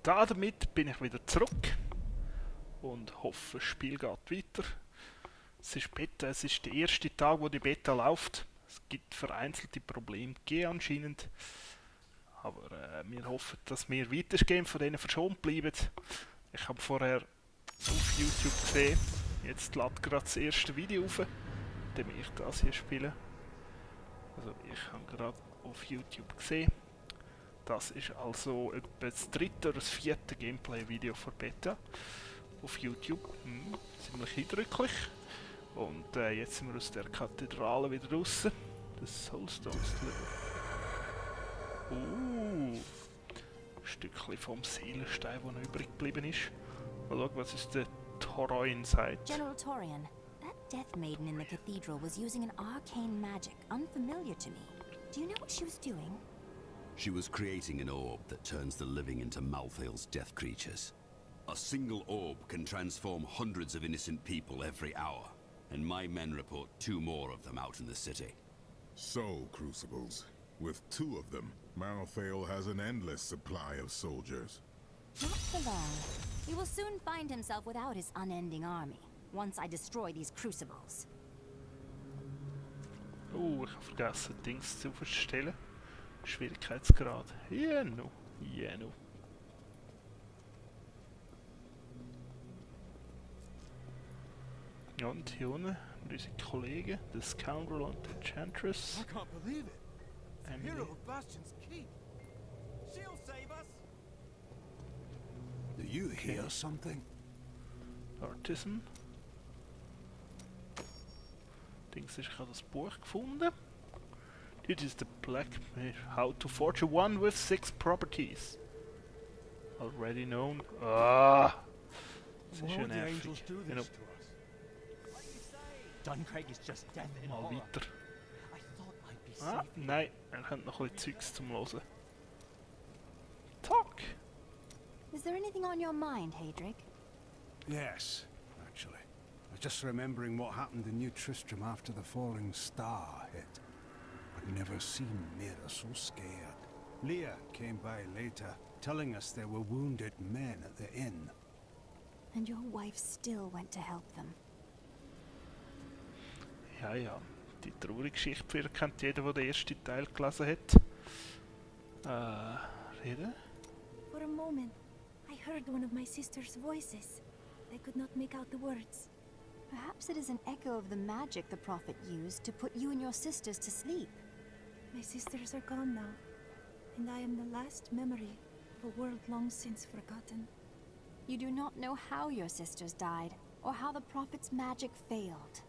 damit bin ich wieder zurück und hoffe, das Spiel geht weiter. Es ist Beta, es ist der erste Tag, wo die Beta läuft. Es gibt vereinzelte Probleme, anscheinend. Aber wir hoffen, dass wir weitergehen, von denen verschont bleiben. Ich habe vorher auf YouTube gesehen, jetzt lädt gerade das erste Video auf, dem ich das hier spiele. Also ich habe gerade auf YouTube gesehen. Das ist also etwa das dritte oder das vierte Gameplay-Video von Beta auf YouTube. Ziemlich eindrücklich. Und jetzt sind wir aus der Kathedrale wieder raus. Das Soulstones Level. Ein Stückchen vom Seelenstein, der noch übrig geblieben ist. Mal schauen, was ist der Toroin sagt. General Torian, that Death Maiden in the cathedral was using an arcane magic unfamiliar to me. Do you know what she was doing? She was creating an orb that turns the living into Malthael's death creatures. A single orb can transform hundreds of innocent people every hour, and my men report 2 more of them out in the city. Soul crucibles. With 2 of them, Malthael has an endless supply of soldiers. Not for long. He will soon find himself without his unending army, once I destroy these crucibles. Ich habe vergessen, Dings zu verstellen. Schwierigkeitsgrad. Jeno. Ja, und hier unten unsere Kollegen, der Scoundrel und der Enchantress. I can't believe it. The Emily. hero of Bastion's keep. She'll save us. Do you hear something? Artisan. Dings ist, ich habe das Buch gefunden. It is the black how to forge a one with 6 properties. Already known. Das ist ja nervig. Genau. Duncraig is just death in Mal horror. weiter. I thought I'd be safe. Nein, er hat noch ein bisschen Zeugs zum Hören. Talk! Is there anything on your mind, Hadric? Yes, actually. I was just remembering what happened in New Tristram after the falling star hit. I'd never seen Mira so scared. Leah came by later, telling us there were wounded men at the inn. And your wife still went to help them. Ja. Die traurige Geschichte kennt jeder, der den ersten Teil gelesen hat. Reden? For a moment, I heard one of my sister's voices. I could not make out the words. Perhaps it is an echo of the magic the prophet used to put you and your sisters to sleep. My sisters are gone now, and I am the last memory of a world long since forgotten. You do not know how your sisters died, or how the prophet's magic failed.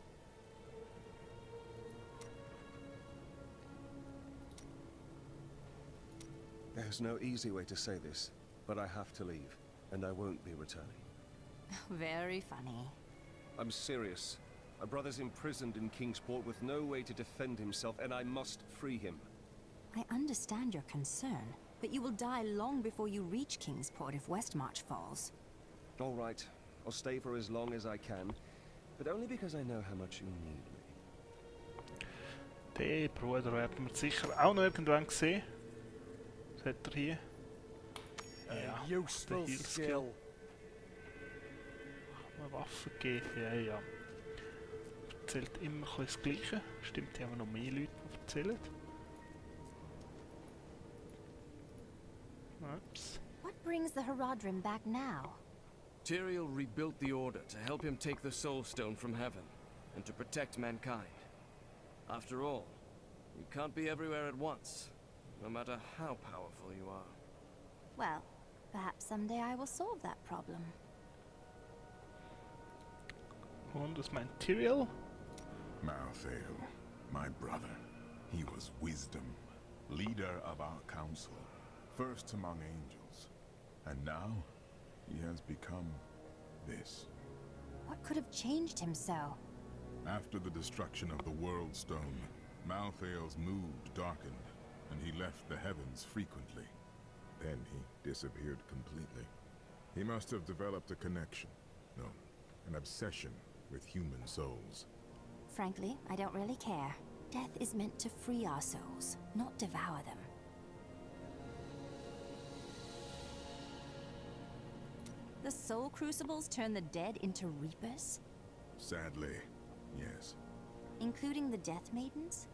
There's no easy way to say this, but I have to leave, and I won't be returning. Very funny. I'm serious. My brother's imprisoned in Kingsport with no way to defend himself, and I must free him. I understand your concern, but you will die long before you reach Kingsport if Westmarch falls. All right, I'll stay for as long as I can, but only because I know how much you need me. Den Bruder werden wir sicher auch noch irgendwann sehen. Was hat er hier? A useful Heal skill. Eine Waffe geben, ja. Erzählt immer ein bisschen das Gleiche. Stimmt, hier haben wir noch mehr Leute, die erzählen. Ups. What brings the Haradrim back now? Tyrael rebuilt the Order to help him take the Soul Stone from heaven, and to protect mankind. After all, you can't be everywhere at once, no matter how powerful you are. Well, perhaps someday I will solve that problem. Und was meint Tyrael? Malthael, my brother. He was wisdom, leader of our council, first among angels. And now, he has become this. What could have changed him so? After the destruction of the World Stone, Malthael's mood darkened, and he left the heavens frequently. Then he disappeared completely. He must have developed a connection, no, an obsession with human souls. Frankly, I don't really care. Death is meant to free our souls, not devour them. soul crucibles turn the dead into reapers? Sadly, yes. Including the Death Maidens?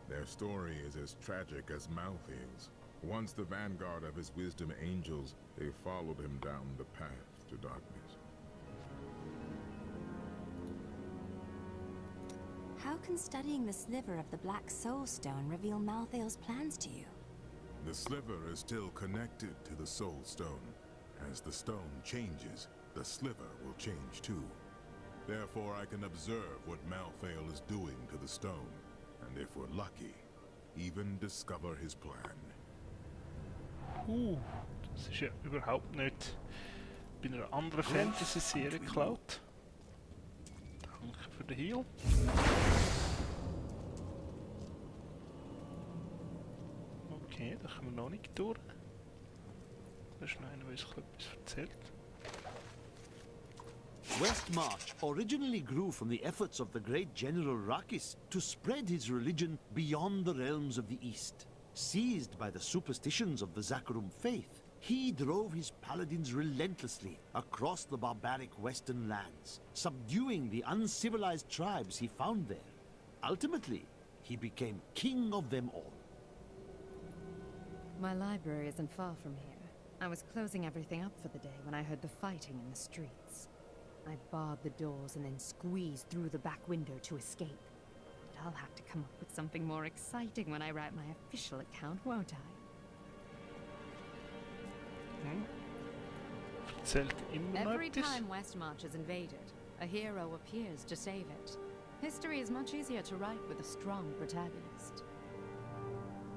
Their story is as tragic as Malthael's. Once the vanguard of his wisdom angels, they followed him down the path to darkness. How can studying the sliver of the Black Soul Stone reveal Malthael's plans to you? The sliver is still connected to the Soul Stone. As the stone changes, the sliver will change too. Therefore, I can observe what Malthael is doing to the stone, and if we're lucky, even discover his plan. Das ist ja überhaupt nicht bei einer anderen Fantasy-Serie geklaut. Danke für den Heal. Okay, da kommen wir noch nicht durch. Da ist noch einer, der uns etwas erzählt. Westmarch originally grew from the efforts of the great General Rakis to spread his religion beyond the realms of the East. Seized by the superstitions of the Zakarum faith, he drove his paladins relentlessly across the barbaric western lands, subduing the uncivilized tribes he found there. Ultimately, he became king of them all. My library isn't far from here. I was closing everything up for the day when I heard the fighting in the streets. I barred the doors and then squeezed through the back window to escape. But I'll have to come up with something more exciting when I write my official account, won't I? Erzählt immer noch Every etwas. time Westmarch is invaded, a hero appears to save it. History is much easier to write with a strong protagonist.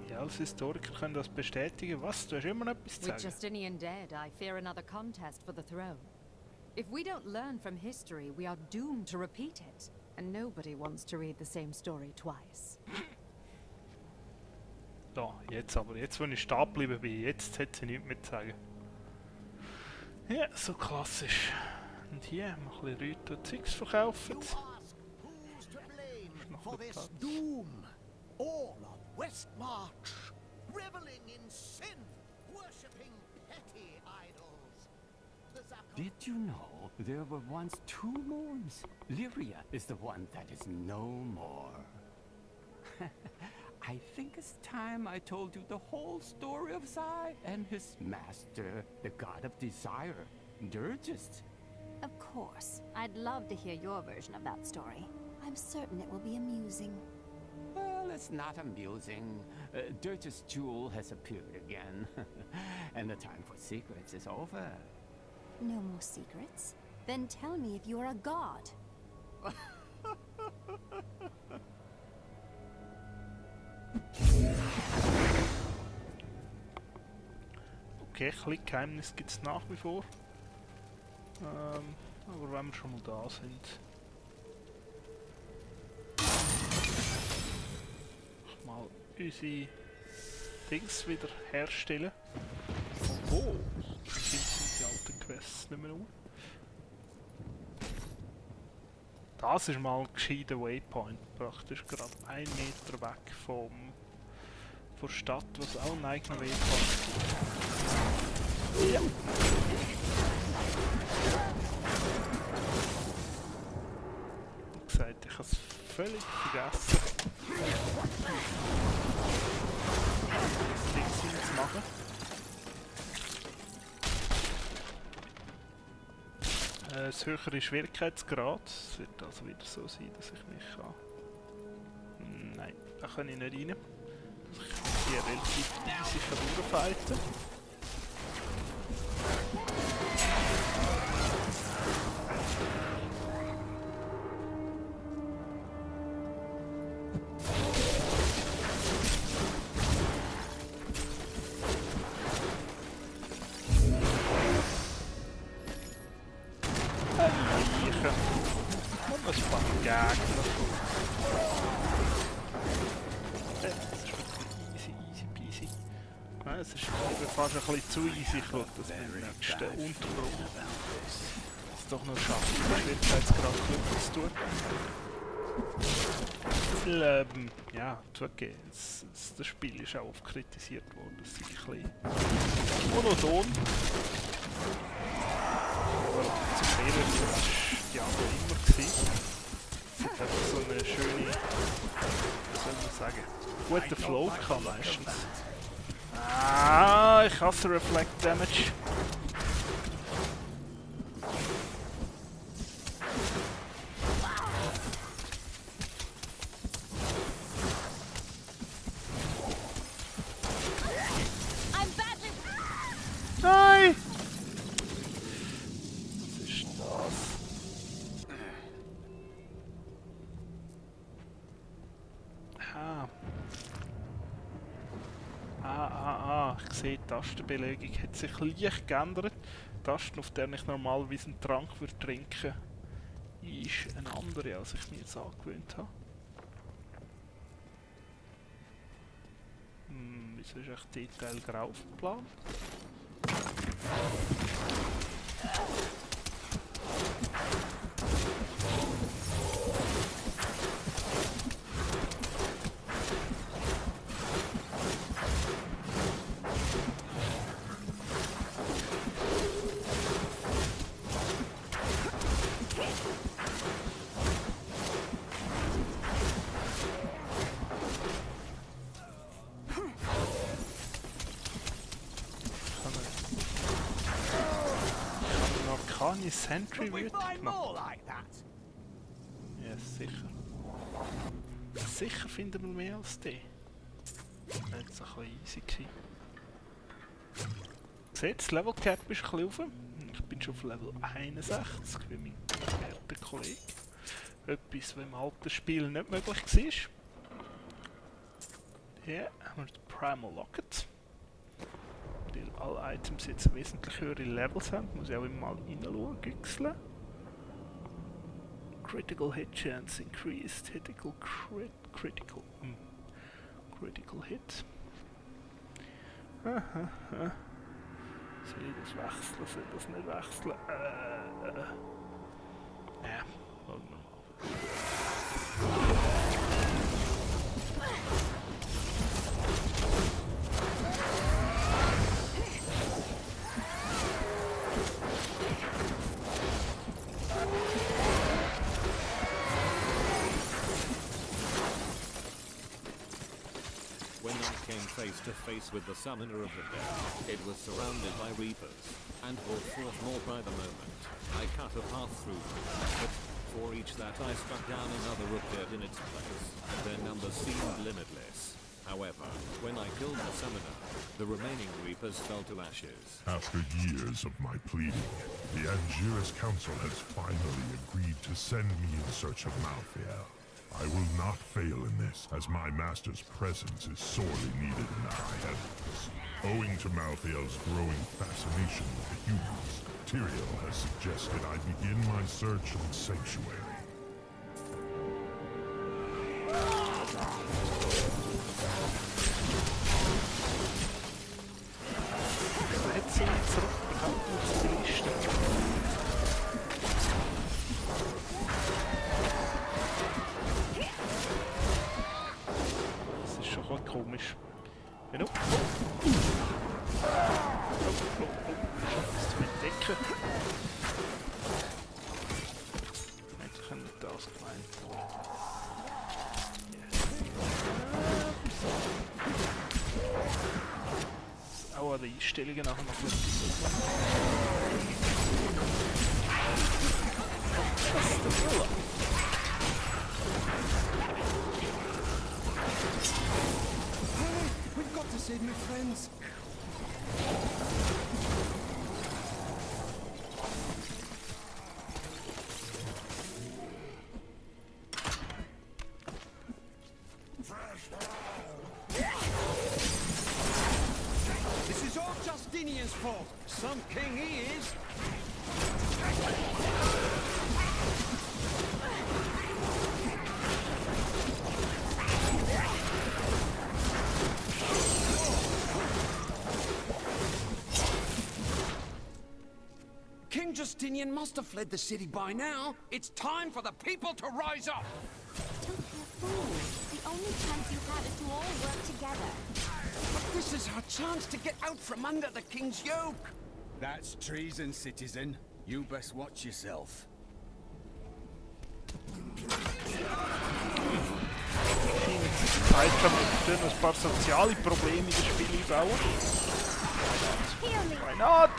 Ja, als Historiker können das bestätigen. Was? Du hast immer noch etwas zu With sagen. Justinian dead, I fear another contest for the throne. If we don't learn from history, we are doomed to repeat it. And nobody wants to read the same story twice. Ja, jetzt aber. Jetzt, wo ich stehen geblieben bin, jetzt hat sie nichts mehr zu sagen. Ja, so klassisch. Und hier haben wir ein bisschen Leute, die Zeugs verkaufen. Who's to blame for this doom? All of Westmarch, reveling in sin, worshipping petty idols. The Did you know there were once two moons? Lyria is the one that is no more. I think it's time I told you the whole story of Zai and his master, the god of desire, Durgist. Of course. I'd love to hear your version of that story. I'm certain it will be amusing. Well, it's not amusing. Durgist's jewel has appeared again, and the time for secrets is over. No more secrets? Then tell me if you're a god. Okay, ein bisschen Geheimnis gibt es nach wie vor. Aber wenn wir schon mal da sind. Mal unsere Dings wieder herstellen. Oh! Sind die alten Quests nicht mehr um. Das ist mal ein gescheiter Waypoint, praktisch gerade 1 Meter weg von der Stadt, was auch einen eigenen Waypoint gibt. Ja. Wie gesagt, ich habe es völlig vergessen, das Ding zu machen. Das höhere Schwierigkeitsgrad. Es wird also wieder so sein, dass ich mich kann... Nein, da kann ich nicht rein. Dass ich hier relativ easy durchfighten kann. Es ist fast ein bisschen zu easy, ich schaue das beim nächsten Unterbruch. Es doch noch schafft, den Schwierigkeitsgrad glücklich zu tun. Weil, ja, zugegeben, das Spiel ist auch oft kritisiert worden, es ist ein bisschen monoton. ehrlich, das war Diablo immer gewesen. Es hat einfach so eine schöne, wie soll man sagen, guten Flow gehabt meistens. Ah, ich hasse Reflect Damage. Nein! Was ist das? Ich sehe, die Tastenbelegung hat sich leicht geändert. Die Taste, auf der ich normalerweise einen Trank würde trinken, ist eine andere, als ich mir jetzt angewöhnt habe. Wieso ist echt Detail grau auf dem Plan? Arcane Sentry wird gemacht. Ja, sicher. Sicher finden wir mehr als die. Das war jetzt ein bisschen easy gewesen. Seht, das Level Cap ist ein bisschen rauf. Ich bin schon auf Level 61, wie mein werter Kollege. Etwas, was im alten Spiel nicht möglich war. Hier haben wir den Primal Locket. Weil alle Items jetzt wesentlich höhere Levels haben, muss ich auch immer mal reinschauen, gixeln. Critical Hit Chance increased, critical Hit. Soll ich das wechseln, soll ich das nicht wechseln? Ja, wollen wir mal. When I came face to face with the Summoner of the Dead, it was surrounded by Reapers, and brought forth more by the moment. I cut a path through them, but for each that I struck down another appeared in its place. Their numbers seemed limitless. However, when I killed the Summoner, the remaining Reapers fell to ashes. After years of my pleading, the Angiris Council has finally agreed to send me in search of Malthael. I will not fail in this, as my master's presence is sorely needed in the High Heavens. Owing to Malthael's growing fascination with the humans, Tyrael has suggested I begin my search in Sanctuary. Komisch. Genau. Zu entdecken. Ich habe nicht das gemeint. Auch an den Einstellungen nachher noch etwas. Was ist der Brille? We've got to save my friends. This is all Justinian's fault. Some king he is. King Justinian must have fled the city by now. It's time for the people to rise up. Don't be a fool. The only chance you have is to all work together. But this is our chance to get out from under the king's yoke. That's treason, citizen. You best watch yourself. Zeit haben wir ein paar soziale Probleme in das Spiel einbauen. Why not?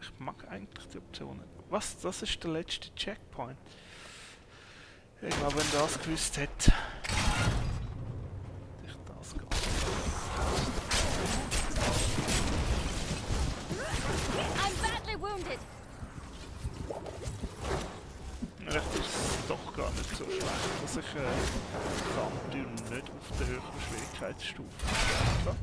Ich mag eigentlich die Optionen. Was? Das ist der letzte Checkpoint. Ich glaube, wenn das gewusst hätte. Ich das gar nicht. I'm badly wounded. Vielleicht ist es doch gar nicht so schlecht, dass ich Kampftüren nicht auf der höheren Schwierigkeitsstufe habe.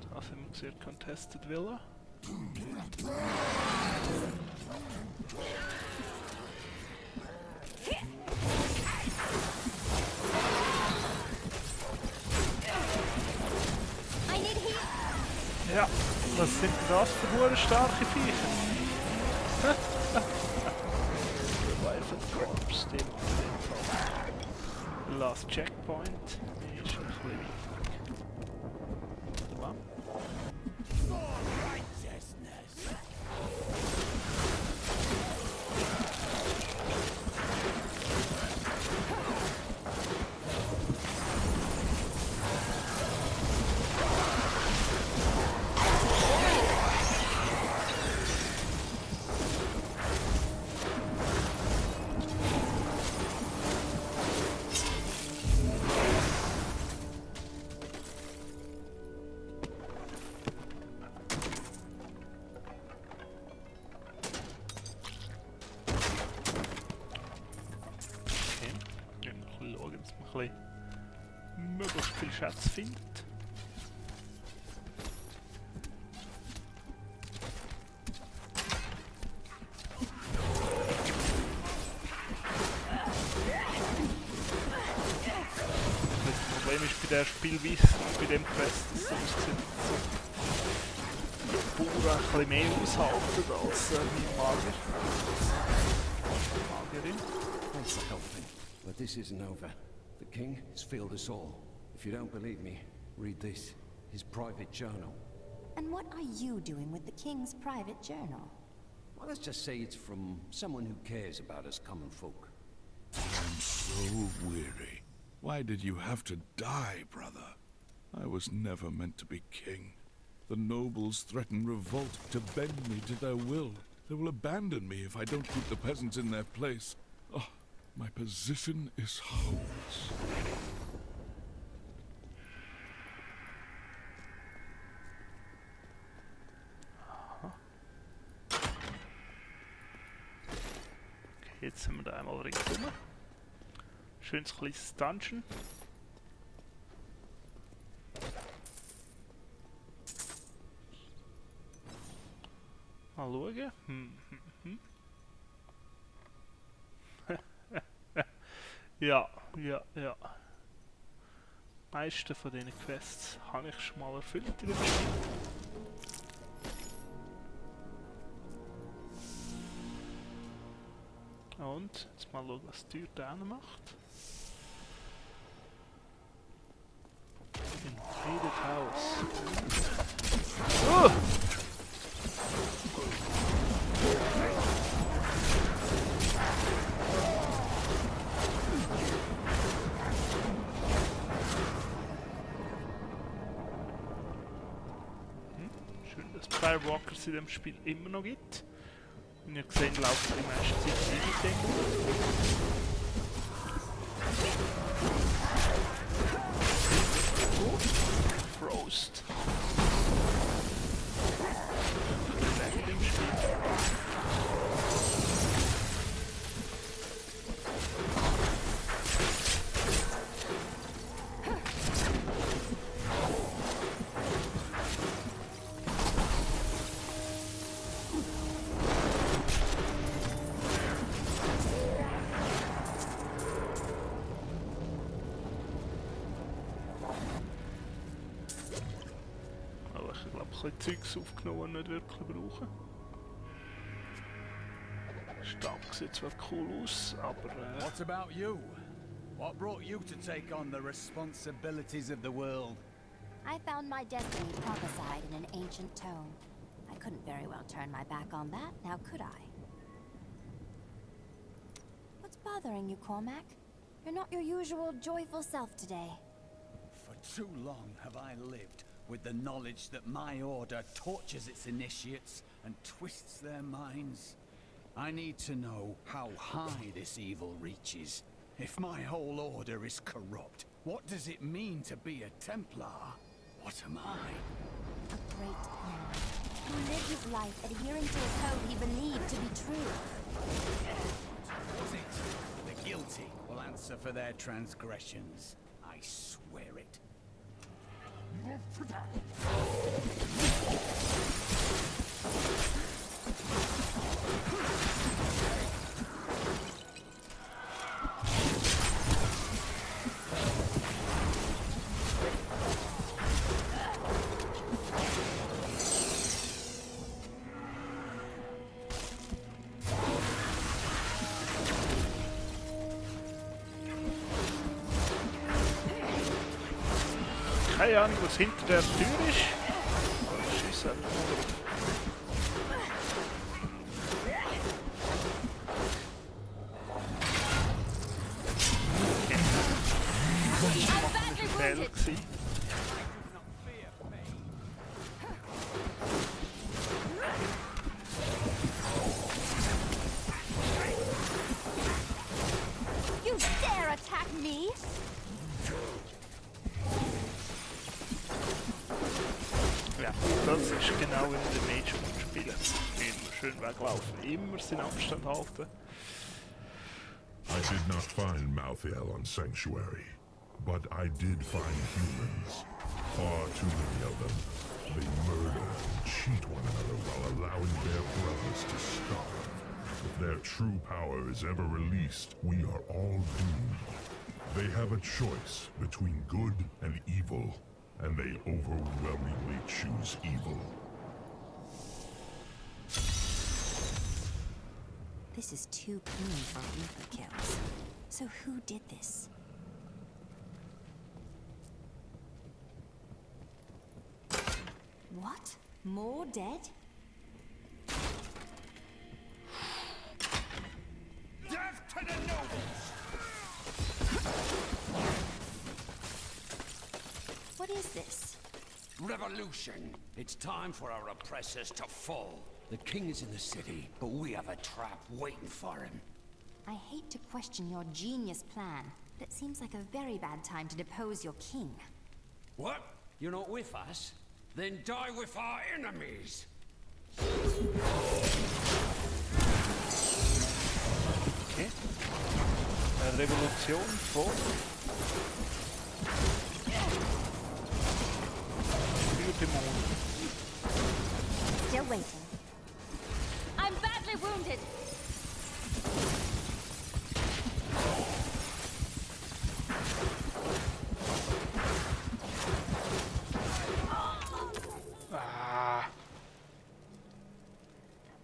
Da sind wir gesehen, Contested Villa. Ja, was sind das für hohe starke Viecher? Revival Corps, den auf jeden Fall. Last Checkpoint ist ein bisschen weit weg. Warte mal. Möglichst viel Schatz findet. Das Problem ist bei der Spielweise, bei dem Quest, dass es die Bauern ein bisschen mehr aushalten als mein Magier. Magierin. Thanks for helping, but this isn't over. The king has failed us all. If you don't believe me, read this. His private journal. And what are you doing with the king's private journal? Well, let's just say it's from someone who cares about us common folk. I'm so weary. Why did you have to die, brother? I was never meant to be king. The nobles threaten revolt to bend me to their will. They will abandon me if I don't keep the peasants in their place. Oh, my position is hopeless. Okay, jetzt sind wir da einmal ringsum. Schönes kleines Dungeon. Mal schauen. Ja. Die meisten von diesen Quests habe ich schon mal erfüllt in dem Spiel. Und jetzt mal schauen, was die Tür da macht. Invaded House. Schön, dass es Firewalkers in dem Spiel immer noch gibt. Wie ihr gesehen, laufen die meiste Zeit nicht mit Frost. In dem Spiel. ein bisschen Zeugs aufgenommen, das nicht wirklich brauchen. Stark sieht zwar cool aus, aber What about you? What brought you to take on the responsibilities of the world? I found my destiny prophesied in an ancient tome. I couldn't very well turn my back on that, now could I? What's bothering you, Cormac? You're not your usual joyful self today. For too long have I lived with the knowledge that my order tortures its initiates and twists their minds. I need to know how high this evil reaches. If my whole order is corrupt, what does it mean to be a Templar? What am I? A great man who lived his life adhering to a code he believed to be true. Was it? The guilty will answer for their transgressions. I swear it. Keine Ahnung, was hinter der Tür ist. Aber ich schieße einfach mal drauf. Das war ein Fehler gewesen. You dare attack me? Ja, das ist genau wie in den Mage-Spielen. Immer schön weglaufen, immer seinen Abstand halten. I did not find Malthael on Sanctuary, but I did find humans. Far too many of them. They murder and cheat one another while allowing their brothers to starve. If their true power is ever released, we are all doomed. They have a choice between good and evil, and they overwhelmingly choose evil. This is too clean for Reaper kills. So who did this? What? More dead? Death to the nobles! What is this? Revolution! It's time for our oppressors to fall. The king is in the city, but we have a trap waiting for him. I hate to question your genius plan, but it seems like a very bad time to depose your king. What? You're not with us? Then die with our enemies! Okay. Eine Revolution vor. Dämonen. Still waiting. I'm badly wounded. Ah.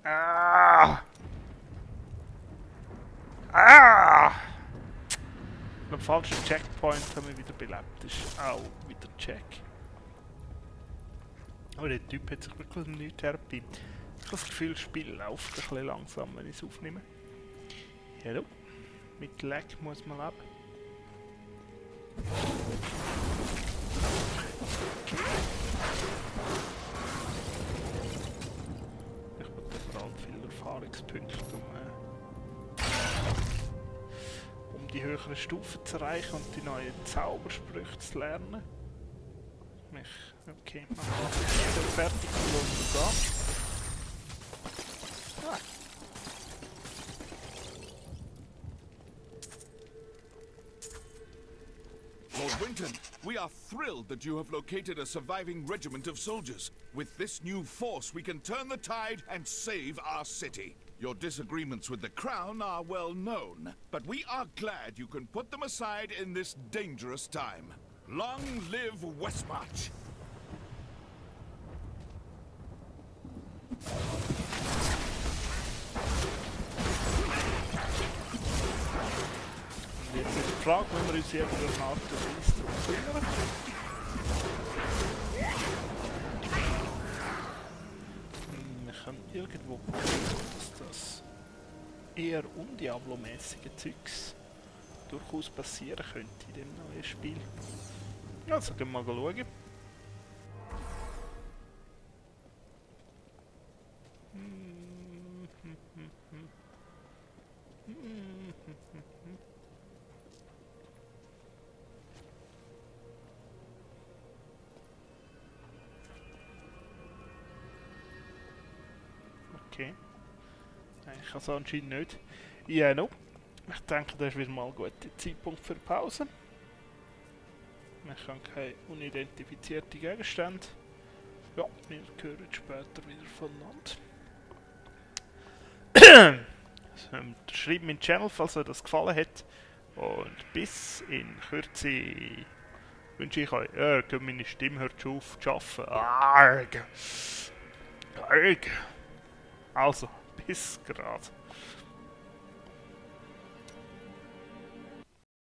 Ah. Ah. Am falschen Checkpoint haben wir wieder belebt. Das ist auch wieder Check. Aber der Typ hat sich wirklich nicht Therapie. Ich habe das Gefühl, das Spiel läuft ein bisschen langsam, wenn ich es aufnehme. Hallo. Mit Lag muss man leben. Ich brauche vor allem viele Erfahrungspunkte, um die höheren Stufen zu erreichen und die neuen Zaubersprüche zu lernen. Okay, machen wir fertig und los da. Lord Winton, we are thrilled that you have located a surviving regiment of soldiers. With this new force, we can turn the tide and save our city. Your disagreements with the Crown are well known, but we are glad you can put them aside in this dangerous time. Long live Westmarch! Und jetzt ist die Frage, wenn wir uns irgendeine Art und Weise darum kümmern. Wir können irgendwo gucken, dass das eher undiablo-mäßige Zeugs durchaus passieren könnte in dem neuen Spiel. Also gehen wir mal schauen. Okay. Ich also anscheinend nicht. Ja, no. Ich denke, das ist wieder mal ein guter Zeitpunkt für Pause. Wir haben keine unidentifizierten Gegenstände. Ja, wir hören später wieder voneinander. Schreibt meinen Channel, falls euch das gefallen hat. Und bis in Kürze wünsche ich euch, meine Stimme hört schon auf zu arbeiten. Arg! Arg! Also, bis gerade.